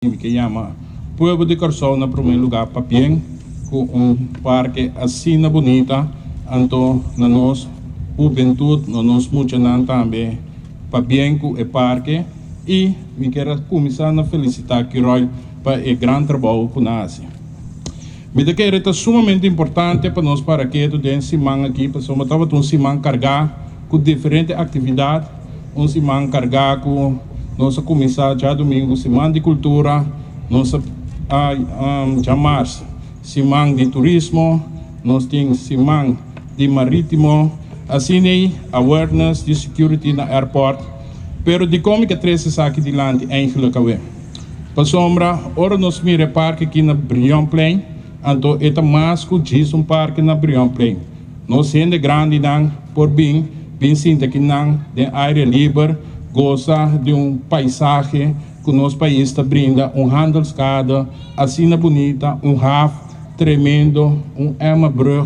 Mi ke yama pueblo di Kòrsou na promé lugá pabien ku un parke asina bunita, anto na nos hubentut, na nos muchanan tambe pabien ku e parke i mi kier a kuminsá na felisitá Curoil pa e gran trabou ku nan a hasi. Mi ta kere ta sumamente importante pa nos para ketu den siman aki pasobra tabata un siman kargá ku diferente aktividat, un siman kargá ku nos a kuminsá djadumingu siman di kultura, nos a djamars siman di turismo, nos tin siman di maritimo, asina ei awareness di security na airport. Pero dikon mi ke trese esaki dilanti eigenlijk awe? Pasobra ora nos mira e parke aki na Brionplein, anto e ta mas ku djis un parke na Brionplein. Nos hende grandinan por bin bin sinta akinan den aire liber, gosa di un paisahe ku nos pais ta brinda, un handelskade asina bunita, un haf tremendo, un Emmabrug,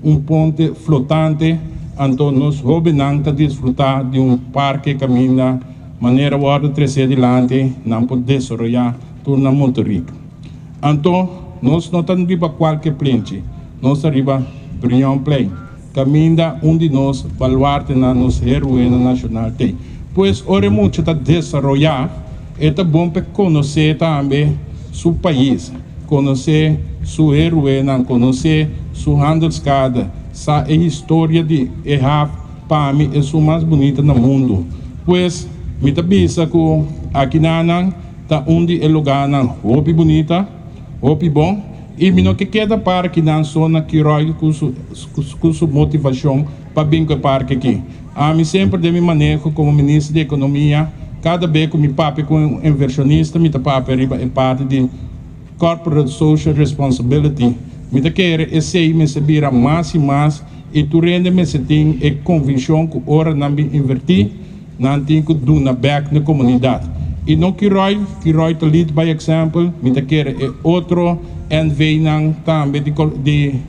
un ponte flotante, anto nos hobennan ta disfruta di un parke kaminda manera wòrdu tresé dilanti nan por desaroyá tur nan motorik. Anto nos no ta riba kualke plenchi, nos ta riba Brionplein, kaminda un di nos baluartenan, nos héroenan nashonal t'ei. Pues ora e mucha ta desaroyá, e ta bon p'e konosé tambe su pais, konosé su héroenan, konosé su handelskade, sa e historia di e haf, pa mi esun mas bunita na mundu. Pues mi ta bisa ku akinanan ta un di e lugánan hopi bunita, hopi bon, i mi no ke keda para kinan so na Curoil ku su ku su motivashon pa bin ku e parke aki. Ami semper den mi maneho komo minister di ekonomia, kada be ku mi papia ku un invershonista mi ta papia riba e parti di Corporate Social Responsibility. Mi ta kere esei mester bira mas i mas i tur hende mester tin e konvinshon ku ora nan bin invertí, nan tin ku duna bèk na komunidat. I no Curoil, Curoil ta lead by example, mi ta kere e otro NV-nan tambe di di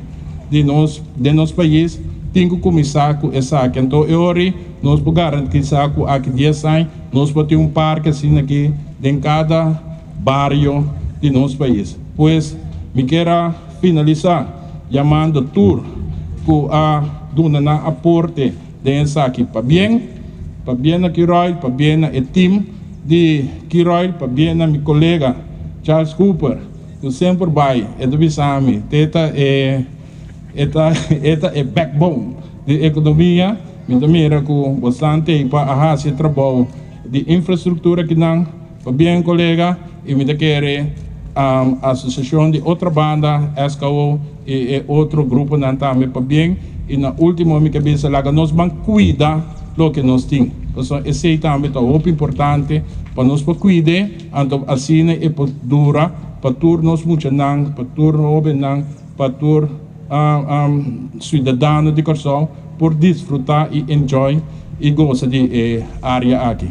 di nos den nos pais tin ku kuminsá ku esaki. Anto e ora nos por garantisá ku aki dies aña nos por tin un parke asina aki den kada bario di nos pais. Pues mi kier a finalisá yamando tur ku a duna nan aporte den esaki pabien, pabien na Curoil, pabien na e team di Curoil, pabien na mi kolega Charles Cooper ku semper bai e ta bisa mi te ta e e ta e ta e backbone di ekonomia. Mi ta mira ku bastante pa a hasi e trabou di infrastruktura kinan. Pabien kolega i mi ta kere asosiashon di Otrabanda, SKO i e otro gruponan tambe pabien i na ultimo mi ke bisa laga nos ban kuida loke nos tin pasobra esei tambe ta hopi importante pa nos por kuide anto asina e por dura pa tur nos muchanan pa tur hobennan pa tur siudadano di Kòrsou por disfruta i enjoy i gosa di e area aki.